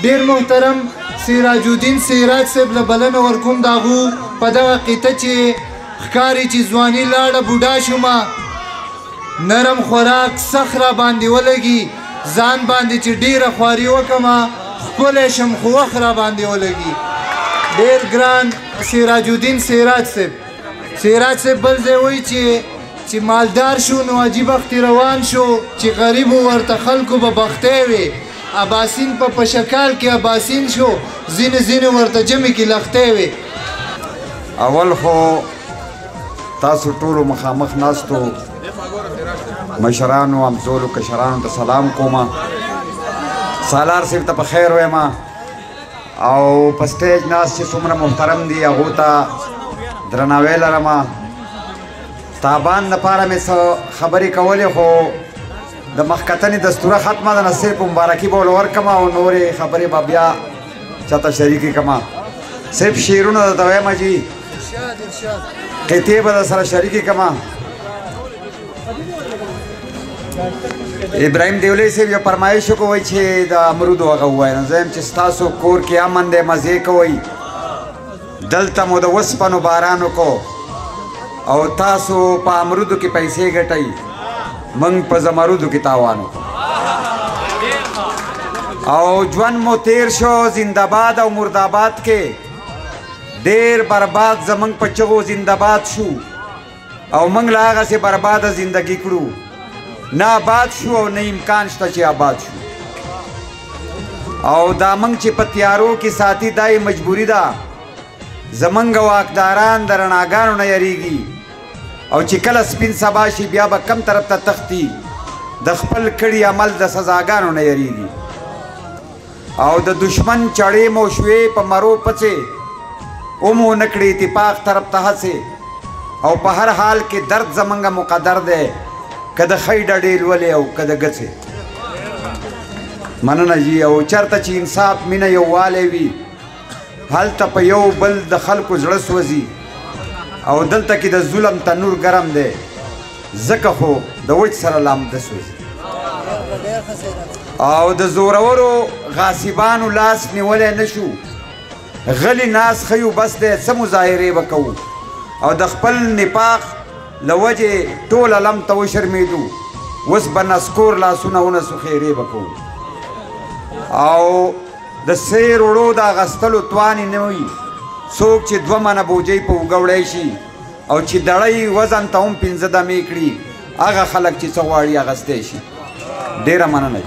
ډیر محترم سراج الدین سراج صاحب له بلنه ورکوم. د هغو په دغه قطعه چې ښکاري چې ځواني لاړه بوډا شومه، نرم خوراک سخت را باندې ولګي، ځان باندې چې ډېره خواري وکمه ښکلی شم خو وخت را باندې ولګي. ډېر ګران سراج الدین سراج صاحب. سراج صاحب بل ځای وایي چې مالدار شو نو عجیب وخت روان شو، چې غریب ورته خلکو به بختۍ وي. اباسین په پشکال کې اباسین شو، ځینې ځینې ورته جمع کې لښتی وي. اول خو تاسو ټولو مخامخ ناستو مشرانو، همزولو، کشرانو ته سلام کومه. سالار صاحب ته په خیر وایم، او په سټیج ناست چې څومره محترم دي هغو ته درناوی لرم. تابان دپاره مې څه خبرې کولې خو د مخکتنې دستوره ختمه ده، نو صرف مبارکي به ورله ورکړم او نورې خبرې به بیا چاته شریکې کړم. صرف شعرونه درته وایم جي، قطعې به در سره شریکې کړم. ابراهیم دیولی صاحب یو فرمایش وکړو چې د امرودو هغه ووایه، نو زه وایم چې ستاسو کور کې امن دی، مزې کوئ، دلته مو د وسپنو باران وکړو او تاسو په امرودو کې پیسې ګټئ، موږ په زمرودو کې تاوان وکړو او ژوند مو تیر شو زنده‌باد او مرداباد کې، ډېر برباد زموږ په چغو زنده‌باد شو او موږ له هغسې برباده زندګي کړو، نه آباد شو او نه امکان شته چې آباد شو. او دا موږ چې په تیارو کې ساتي دا یې مجبوري ده، زمونږ واکداران د رڼاګانو نه یریږي او چې کله سپین سبا شي بیا به کم طرف ته تښتي، د خپل کړي عمل د سزاګانو نه یریږي. او د دشمن چړې مو شوې په مرو پڅې، ومو نه کړې اتفاق طرف ته هڅې، او په هر حال کې درد زمونږ مقدر دی، که د ښۍ ډډې لولې او که د ګڅې. مننه جي. او چېرته چې انصاف، مینه، یووالی وي هلته په یو بل د خلکو زړه سوځي، او دلته کې د ظلم تنور ګرم دی، ځکه خو د وچ سره لامده سوځي. او د زورورو غاصبانو لاس نیولی نه شو، غلي ناس ښه یو بس دی، څه مظاهرې به کوو، او د خپل نفاق له وجې ټول علم ته وشرمېدو، اوس به نسکور لاسونه ونسو خیرې به کوو. او د سیر وړو د اغستلو توان یې نه وي، څوک چې 2 منه بوجۍ په اوږه وړی شي او چې دړی وزن ته هم 5 دمې کړي، هغه خلک چې څه غواړي اغستی شي. ډېره مننه.